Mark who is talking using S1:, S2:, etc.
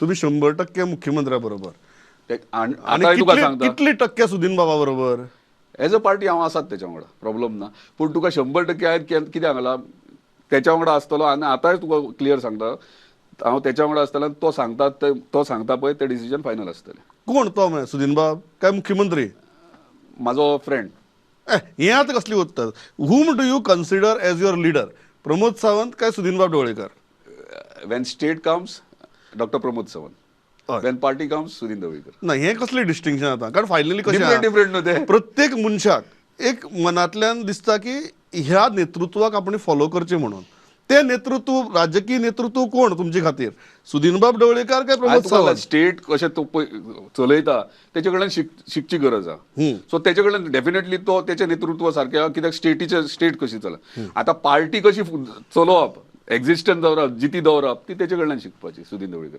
S1: तुम्ही 100% मुख्यमंत्र्या बरोबर.
S2: आणि
S1: आणि
S2: आतांय तुका
S1: कितले
S2: सांगता,
S1: कितले टक्के सुदीन बाबा बरोबर?
S2: एज अ पार्टी हांव आसात तेच्या वांगडा, प्रॉब्लम ना. पूण तुका 100% हांवें कितें सांगलां, तेच्या वांगडा आसतलो. आनी आतांय तुका क्लियर सांगता, हांव तेच्या वांगडा आसतलो आनी तो सांगता ते, तो सांगता पळय ते डिसिजन फायनल आसतलें.
S1: कोण तो म्हळ्यार सुदीन बाब काय मुख्यमंत्री?
S2: म्हाजो फ्रेंड.
S1: हें आतां कसली उत्तर? Whom do you consider as your leader, Pramod Sawant काय सुदीन बाब Dhavalikar?
S2: When state comes, doctor Pramod Sawant.
S1: हय.
S2: When party comes, Sudin Dhavalikar.
S1: ना, हें कसलें डिस्टिंक्शन आतां? कारण फायनली कशें
S2: डिफरंट
S1: आहा,
S2: डिफरंट न्हू ते.
S1: प्रत्येक मनशाक एक मनांतल्यान दिसता की ह्या नेतृत्वाक आपण फॉलो करचें म्हणून. ते नेतृत्व, राजकीय नेतृत्व कोण तुमचे खातीर, सुदीनबाब ढवळीकार काय प्रमोद सावंत?
S2: स्टेट कशें तो पळय चलयता तेचे कडल्यान शिकची गरज आहा. सो तेचे कडल्यान डेफिनेटली तो तेचें नेतृत्व सारकें आहा, कित्याक स्टेटीचे स्टेट कशी चल, आतां पार्टी कशी चलोवप, एक्झिस्टन्स दवरप, जिती दवरप, ती तेचे कडल्यान शिकपाची, सुदीन ढवळीकर.